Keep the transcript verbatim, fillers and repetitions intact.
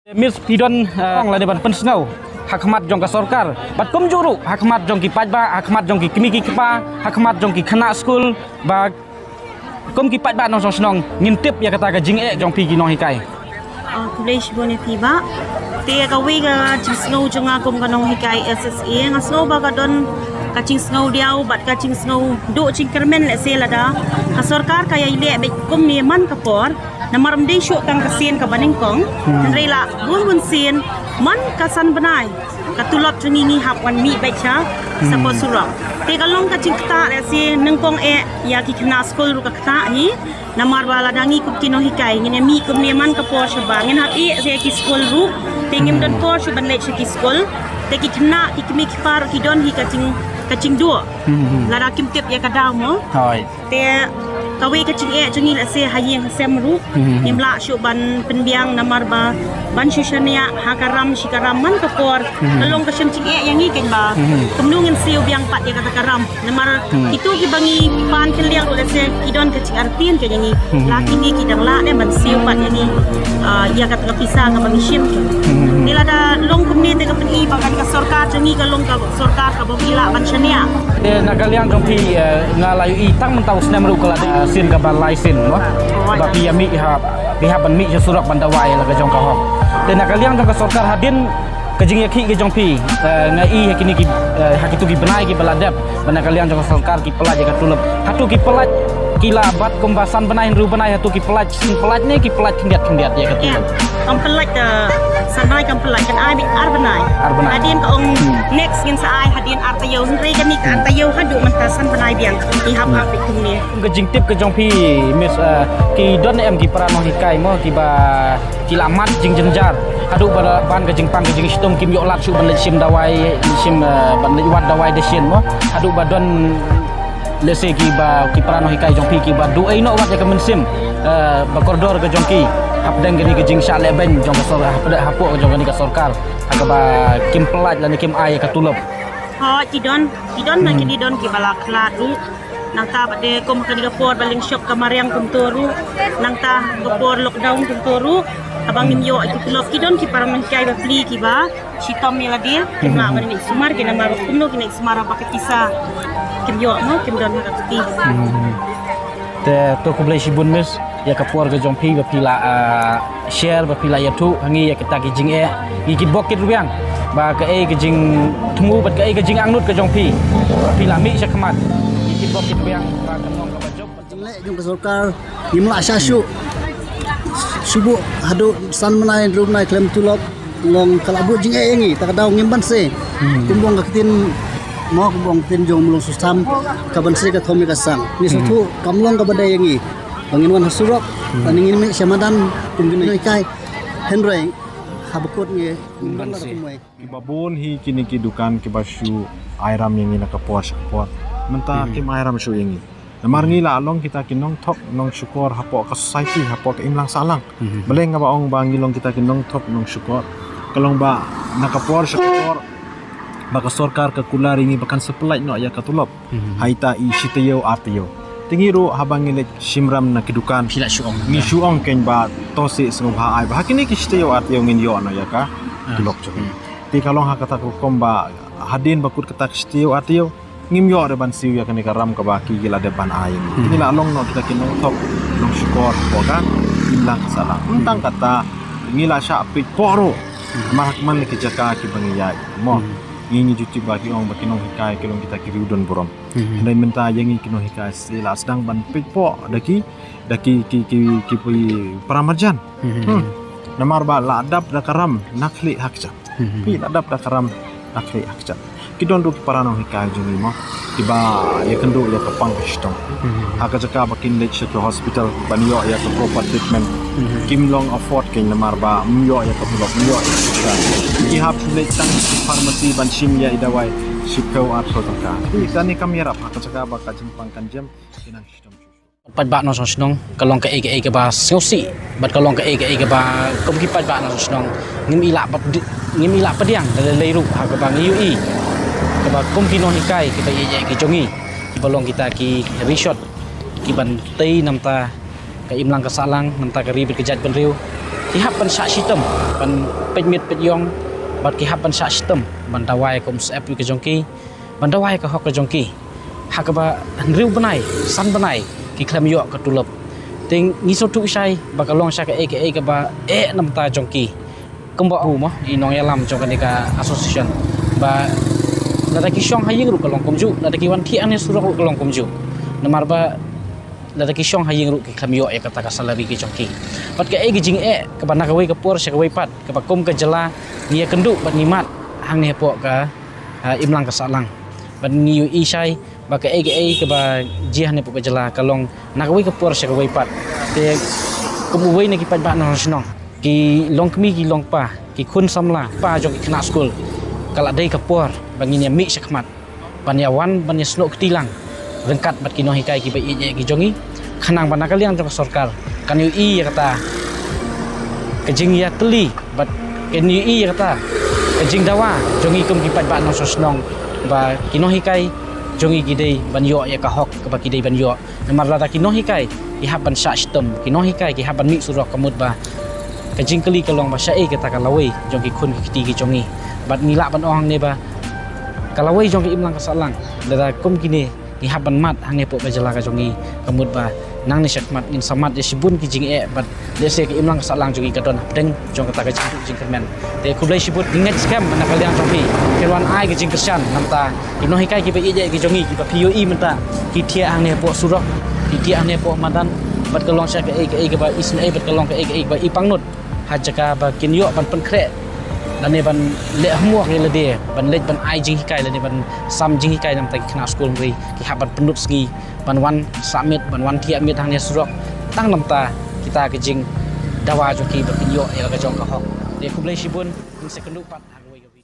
Miss, phi don, eh, ong lane ban pynsngew ha khmat jong ka sorkar, bad kumjuh ruh ha khmat jong ki paidbah, ha khmat jong ki kmie ki kpa, ha khmat jong ki khynnah skul, ba kum ki paidbah nongshong shnong ngin tip ïa kata ka jingeh jong phi ki nonghikai. Ah, khublei shibun ïa phi bah. Te kawei ka jingsngew jong nga kum ka nonghikai S S A, nga sngew ba ka don ka jingsngew diaw bad ka jingsngew duh jingkyrmen lehse lada ka sorkar ka ïai leh beit kumne man ka por. Namar ym dei shuh tang ka sien kaba nyngkong. Hmm. Hynrei la bun bun sien man ka san bnai ka tulop jong ngi ngi hap wan mih beit sha, hmm, sha por surok. Te ka long ka jingktah lehse nyngkong eh ïa ki khynnah skul ruh ka ktah hi. Namar ba lada ngi kum ki nonghikai ngin ïa mih kumne man ka por shabar ngin hap ïeh sha ki skul ruh. Te ngim don, hmm, por shuh ban leit sha ki skul. Te ki khynnah ki kmie ki kpa ruh ki don hi ka jing, ka jingduh. Hmm, hmm. Lada kim tip ïa ka daw mo. Hooid. Te kawei ka jingeh jong ngi lehse ha ïing ha sem ruh, mhm, ngim lah shuh ban pynbiang namar ba ban shu shaniah ha ka ram shi ka ram man ka por, mhm, ka long ka shem jingeh ïa ngi kein ba, mhm, kumno ngin siew biang pat ïa kata ka ram. Namar, mhm, kito kiba ngi pan kylliang ruh lehse ki don ka jingartatien kein ïa ngi. Mhm. La kine ki dang lah ne ban siew pat ïa ngi, ah, ïa kata ka pisa kaba ngi shim kein. Mhm. Te lada long kumne te ka pyni ba kan ka sorkar jong ngi ka long ka sorkar kaba phi lah ban shaniah. Te na ka liang jong phi, eh, nga la ïohi tang mynta u snem ruh ka la dei, eh, sien kaba lai sien mo. Ba phi ïa mih ha, phi hap ban mih sha surok ban dawa ïa la ka jong ka hok. Te na ka liang jong ka sorkar hadien ka jingïakhih ka jong phi, eh, nga i ha kine ki, eh, ha kito ki bnai kiba la dep, ba na ka liang jong ka sorkar ki pynlait ïa ka tulop. Hato ki pynlait, ki la bat kumba san bnai hynriew bnai, hato ki pynlait sien pynlait ne ki pynlait khyndiat khyndiat ïa ka tulop? Kam pynlait, eh, san bnai kam pynlait, kan ai beit ar bnai. Ar bnai. Hadien ka ong, hmm, next ngin sa ai hadien ar taïew, hynrei kane ka ar taïew haduh mynta san bnai biang. Ngi hap, hmm, hap beit kumne. Ka jingtip ka jong phi, Miss, eh, ki don em ki para nonghikai mo kiba ki la mad jingjynjar haduh ba ban ka jingpang ka jingshitom kim ïoh lad shuh ban leit shim dawai, shim, eh, ban leit wad dawai dashin mo, haduh ba don lehse kiba ki para nonghikai jong phi kiba duh ïehnoh wat ïa ka mynsiem, eh, ba kordor ka jong ki hapdeng kane ka jingshah lehbeiñ jong ka sor-, hapdeng hapoh ka jong kane ka sorkar ha kaba kim pynlait lane kim ai ïa ka tulop. Hooid, ki don, ki don na, hmm, kine don kiba la khlad ruh. Nangta bad de kum ha kane ka por ba lyngshop ka mariang kumto ruh. Nangta ka por lockdown kumto ruh. Haba ngim ïoh ïa ki tulop ki don ki para nonghikai ba pli kiba shitom ïa lade. Kim lah ban leit sumar, ki namar kumno kin leit sumar haba ka pisa kim ïoh mo, kim don ha ka kti. Hmm. Te to khublei shibun Miss ïa ka por ka jong phi ba phi la, ah, share ba phi la ïathuh ha ngi ïa kita ki jingeh, ngi kitbok kitrwiang ba kaei ka jingthmu bad kaei ka jingangnud ka jong phi ba phi la mih sha khmat. Ngi kitbok kitrwiang ba kan long kaba jop. Jingleh jong ka sorkar ngim lah shah shuh. Shu buh haduh san bnai hynriew bnai khlem tulop. Long ka la buh jingeh ïa ngi, ta ka daw ngim banse. Hmm. Kumba ong ka ktien mo, kumba ong ka ktien jong u Mulong Susam, ka banse ka thom ïa ka sang. Ngi sngewthuh, hmm, kam long kaba dei ïa ngi ba ngin wan ha surok, hmm, ba ngin mih sha madan kum ki nonghikai. Hynrei haba kut ngi ngim banse. Kiba bun hi kine ki dukan kiba shu ai ram ïa ngi na ka por sha ka por. Mynta, hmm, kim ai ram shuh ïa ngi. Namar ngi la long kita ki nongthok nongshukor hapoh ka society, hapoh ka imlang sahlang. Mhm. Balei nga ba ong ba ngi long kita ki nongthok nongshukor? Ka long ba na ka por sha ka por ba ka sorkar ka kular ïa ngi ba kan sa pynlait noh ïa ka tulop. Mhm. Ha ita i shi taïew ar taïew. Te ngi ruh haba ngi leit shim ram na ki dukan, phi la shu ong, ngi shu ong kein ba to seh sngewbha ai ba ha kine ki shi taïew ar taïew ngin ïoh noh ïa ka, ah, tulop jong ngi. Hmm. Te ka long ha kata ka rukom ba hadien ba kut kata ka shi taïew ar taïew, ngim ïoh re ban siew ïa kane ka ram kaba ki, ki la dep ban ai. Hmm. Ngi la long noh kita ki nongthok nongshukor hapoh ka imlang ka sahlang. Hmm. Tang kata ngi la shah peit poh ruh. Hmm. Mar ha man la ki jaka kiba ngi ïaid mo. Hmm. Ngi, ngi ju tip ba ki ong ba ki nonghikai ki long kita ki riewdon burom. Hmm. Hynrei mynta ïa ngi ki nonghikai sa la sdang ban peit poh da ki, da ki, ki, ki, ki para marjan. Hmm. Hmm. Namar ba la dap da ka ram na khlieh ha kjat. Mhm. Phi la dap da ka ram na khlieh ha kjat. Ki don ruh ki para nonghikai jong ngi mo, kiba ïakynduh ïa ka pang ka shitom. Mhm. Ha ka jaka ba kin leit sha ka hospital ban ïoh ïa ka proper treatment. Mhm. Kim long afford kein namar ba ym ïoh ïa ka tulop, ym ïoh ïa ka pisa. Ki hap leit tang sha pharmacy ban shim ïa i dawai shiphew arphew tyngka. Phi, kane kam ïarap ha ka jaka ba ka jingpang kan jem, ki nang shitom. Paidbah nongshong shnong, ka long kaei kaei kaba sngewsih bad ka long kaei kaei kaba kum ki paidbah nongshong shnong ngim i lah pat di-, ngim i lah pdiang da lei lei ruh ha kaba ngi ïohi kaba kum ki nonghikai kiba ïeit ïeit ki jong ngi kiba long kita ki rishot kiban tei namta ka imlang ka sahlang, namta ka ri bad ka jaitbynriew. Ki hap ban shah shitom ban peit miet peit ïong, bad ki hap ban shah shitom ban dawa ïa ka umsyep ka jong ki, ban dawa ïa ka hok ka jong ki. Ha kaba hynriew bnai, san bnai ki khlem ïoh ka tulop. Te ngi sngewthuh shai ba ka long sha kaei kaei kaba eh na bynta jong ki. Kumba u mo i nongïalam jong kane ka association ba lada ki shong ha ïing ruh ka long kumjuh, lada ki wan thiah hangne surok ruh ka long kumjuh. Namar ba lada ki shong ha ïing ruh ki khlem ïoh ïa kata ka salary ka jong ki. Bad kaei ka jingeh kaba na kawei ka por sha kawei pat, kaba kum ka jylla ngi ïakynduh bad ngi mad hangne hapoh ka, ah, imlang ka sahlang. Bad ngi ïohi shai ba kaei kaei kaba jia hangne hapoh ka jylla ka long na kawei ka por sha kawei pat. Te kum uwei na ki paidbah nongshong shnong, ki long kmie ki long kpa, ki khun samla, pa jong ki khynnah skul, ka la dei ka por ba ngin ïa mih shakhmat ban ïa wan ban ïa snoh kti lang ryngkat bad ki nonghikai kiba ïeit ïeit ki jong ngi, khnang ba na ka liang jong ka sorkar kan ïohi ïa kata ka jingïatylli bad kan ïohi ïa kata ka jingdawa jong ngi kum ki paidbah nongshong shnong ba ki nonghikai jong ngi ki dei ban ïoh ïa ka hok kaba ki dei ban ïoh. Namar lada ki nonghikai ki hap ban shah shitom, ki nonghikai ki hap ban mih surok, ka mut ba ka jingkylli ka long ba shaei kata ka lawei jong ki khun ki kti ki jong ngi. Bad ngi lah ban ong hangne ba ka lawei jong ka imlang ka sahlang, lada kum kine ngi hap ban mad hangne hapoh ka jylla ka jong ngi, ka mut ba nangne shakhmat ngin sa mad ïa shibun ki jingeh bad lehse ka imlang ka sahlang jong ngi ka don hapdeng jong kata ka jingduh jingkyrmen. Te khublei shibun, ngi ngeit skhem ba na ka liang jong phi kin wan ai ka jingkyrshan na bynta ki nonghikai kiba ïeit ïeit ki jong ngi kiba phi ïohi mynta ki thiah hangne hapoh surok, ki thiah hangne hapoh madan, bad ka long sha kaei kaei kaba isynei, bad ka long kaei kaei kaba i pangnud ha jaka ba kin ïoh ban pynkhreh lane ban leh homework ïa lade, ban leit ban ai jinghikai lane ban sam jinghikai na bynta ki khynnah skul, hynrei ki hap ban pynlut sngi ban wan sah miet, ban wan thiah miet hangne surok tang na bynta kita ka jingdawa jong ki ba kin ïoh ïa la ka jong ka hok. Te khublei shibun, ngin sa kynduh pat ha kawei ka video.